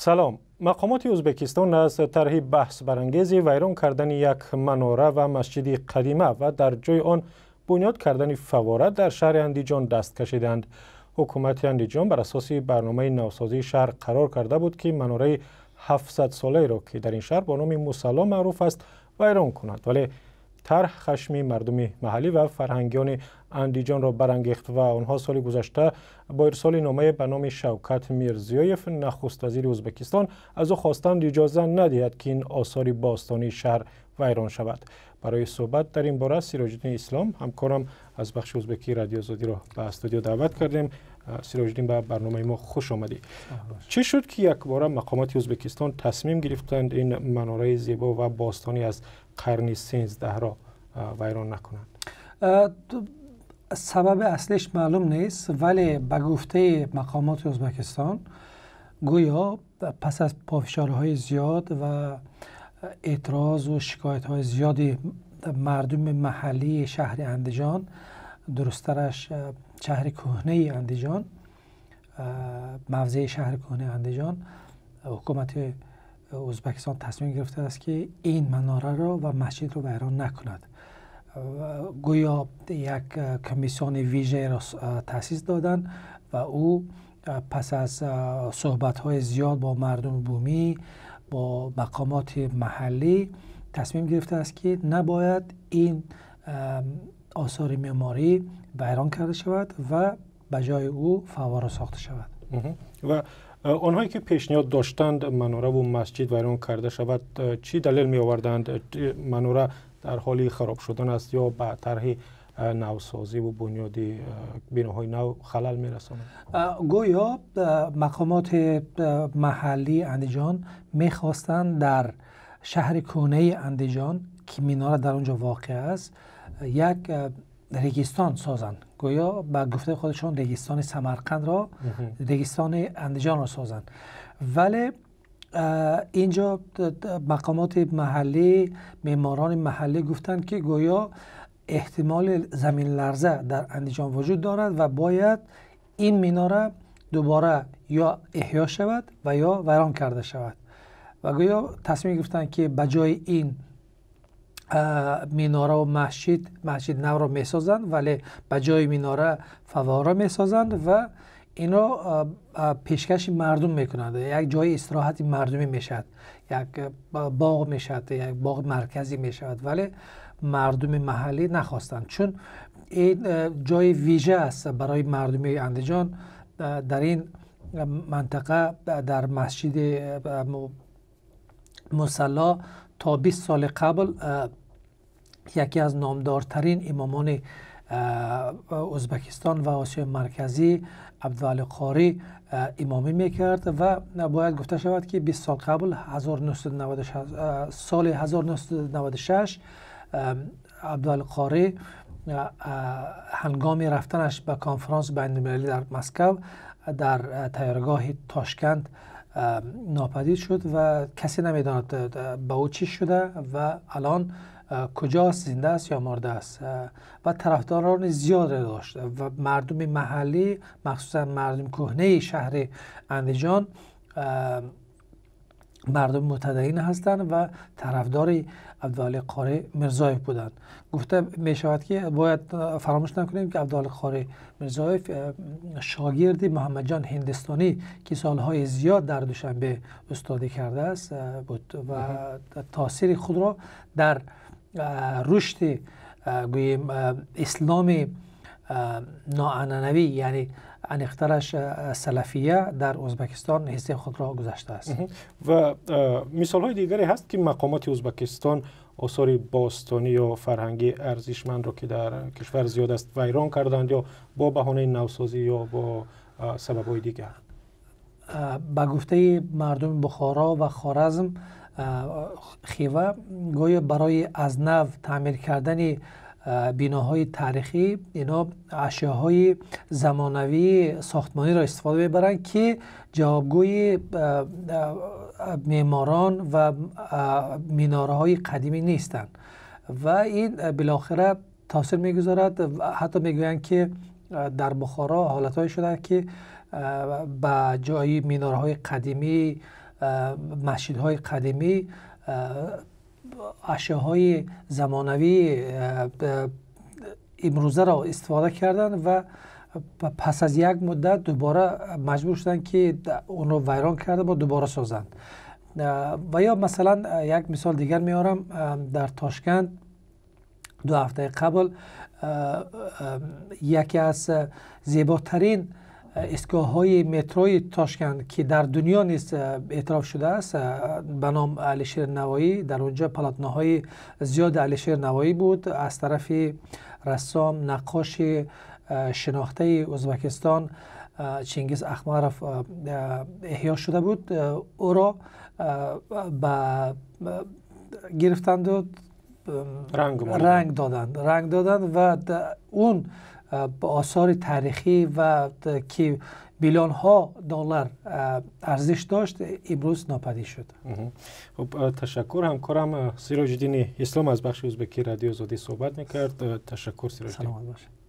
Салом. Мақомоти Ӯзбекистон аз тарҳи баҳсбарангези вайрон кардани як манора ва масҷиди қадима ва дар ҷои он бунёд кардани фаввора дар шаҳри Андиҷон даст кашиданд. Ҳукумати Андиҷон бар асоси барномаи навсозии шаҳр қарор карда буд, ки манораи 700-солаеро, ки дар ин шаҳр бо номи Мусалло маъруф аст, вайрон кунад. Вале тарҳ хашми мардуми маҳаллӣ ва фарҳангиёни Андиҷонро барангехт ва онҳо соли гузашта бо ирсоли номае ба номи Шавкат Мирзиёев, нахуствазири Ӯзбекистон, аз ӯ хостанд иҷоза надиҳад, ки ин осори бостонии шаҳр вайрон шавад. Барои суҳбат дар ин бора Сироҷиддин Ислом, ҳамкорам аз бахши ӯзбекии Радиои Озодиро ба студио даъват кардем. Сироҷиддин, ба барномаи мо хуш омадӣ. Чӣ шуд, ки якбора мақомоти Ӯзбекистон тасмим гирифтанд ин манораи зебо ва бостонӣ аз қарни 13-ро вайрон накунанд? Сабаби аслиш маълум нест, вале ба гуфтаи мақомоти Ӯзбекистон, гӯё пас аз пофишориҳои зиёд ва эътирозу шикоятҳои зиёди мардуми маҳаллии шаҳри Андиҷон, дурусттараш шаҳри кӯҳнаи Андиҷон, мавзеи шаҳри кӯҳнаи Андиҷон, ҳукумати Ӯзбекистон тасмим гирифтааст, ки ин манораро ва масҷидро вайрон накунад. Гӯё як комиссиони вижаеро таъсис доданд ва ӯ пас аз суҳбатҳои зиёд бо мардуми бумӣ, бо мақомоти маҳаллӣ тасмим гирифтааст, ки набояд ин осори меъморӣ вайрон карда шавад ва ба ҷои ӯ фаввора сохта шавад. Ва онҳое ки пешниҳод доштанд манораву масҷид вайрон карда шавад, чӣ далел меоварданд? Манора дар ҳоли хароб шудан аст ё ба тарҳи навсозиву бунёди биноҳои нав халал мерасонад? Гӯё мақомоти маҳаллии Андиҷон мехостанд дар шаҳри кӯҳнаи Андиҷон, ки минора дар он ҷо воқеъ аст, як регистон созанд. Гӯё ба гуфтаи худашон регистони Самарқандро, регистони Андиҷонро созанд. Вале инҷо мақомоти маҳаллӣ, меъморони маҳаллӣ гуфтанд, ки гӯё эҳтимоли заминларза дар Андиҷон вуҷуд дорад ва бояд ин минора дубора ё эҳё шавад ва ё вайрон карда шавад. Ва гӯё тасмим гирифтанд, ки ба ҷои ин минораву масҷид масҷид навро месозанд, вале ба ҷои минора фаввора месозанд ва инро пешкаши мардум мекунанд. Як ҷои истироҳати мардумӣ мешавад, як боғ мешавад, як боғи марказӣ мешавад. Вале мардуми маҳаллӣ нахостанд, чун ин ҷои вижа аст барои мардуми Андиҷон. Дар ин мантақа, дар масҷиди Мусалло, то 20 соли қабл яке аз номдортарин имомони Ӯзбекистон ва Осиёи Марказӣ, Абдували Қорӣ, имомӣ мекард. Ва бояд гуфта шавад, ки 20 сол қабл, соли 1996, Абдували Қорӣ ҳангоми рафтанаш ба конфронси байналмилалӣ дар Москав дар тайёргоҳи Тошканд нопадид шуд ва касе намедонад, ба ӯ чӣ шуда ва алон куҷост, зинда аст ё мурда аст. Ва тарафдорони зиёде дошт ва мардуми маҳаллӣ, махсусан мардуми кӯҳнаи шаҳри Андиҷон, мардум мутадайин ҳастанд ва тарафдори Абдували Қорӣ Мирзоев буданд. Гуфта мешавад, ки бояд фаромӯш накунем, ки Абдували Қорӣ Мирзоев шогирди Муҳаммадҷон Ҳиндистонӣ, ки солҳои зиёд дар Душанбе устодӣ кардааст, буд ва таъсири худро дар рушди, гӯем, исломи ноанъанавӣ, яъне аниқтараш салафия, дар Ӯзбекистон ҳиссаи худро гузоштааст. Ва мисолҳои дигаре ҳаст, ки мақомоти Ӯзбекистон осори бостонӣ ё фарҳангии арзишмандро, ки дар кишвар зиёд аст, вайрон карданд ё бо баҳонаи навсозӣ ё бо сабабҳои дигар? Ба гуфтаи мардуми Бухоро ва Хоразм, Хива, гӯё барои аз нав таъмир кардани биноҳои таърихӣ инҳо ашёҳои замонавии сохтмониро истифода мебаранд, ки ҷавобгӯи меъморон ва минораҳои қадимӣ нестанд, ва ин билохира таъсир мегузорад. Ҳатто мегӯянд, ки дар Бухоро ҳолатҳое шуда, ки ба ҷои минораҳои қадимӣ масҷидҳои қадимӣ ашёҳои замонавии имрӯзаро истифода карданд ва пас аз як муддат дубора маҷбур шуданд, ки онро вайрон карда бо дубора созанд. Ва ё масалан, як мисол дигар меорам: дар Тошканд 2 ҳафтаи қабл яке аз зеботарин истгоҳҳои метрои Тошканд, ки дар дунё низ эътироф шудааст, ба ном Алишер Навоӣ, дар онҷо полотноҳои зиёди Алишер Навоӣ буд, аз тарафи рассом, наққоши шинохтаи Ӯзбекистон Чингиз Ахмаров эҳё шуда буд, ӯро ба гирифтанду ранг доданд ва он осори таърихӣ ва ки миллионҳо доллар арзиш дошт, имрӯз нопадид шуд. Хуб, ташаккур. Ҳамкорам Сироҷиддини Ислом аз бахши ӯзбекии Радиои Озодӣ суҳбат мекард. Ташаккур, Сироҷиддин. Саломат бошед.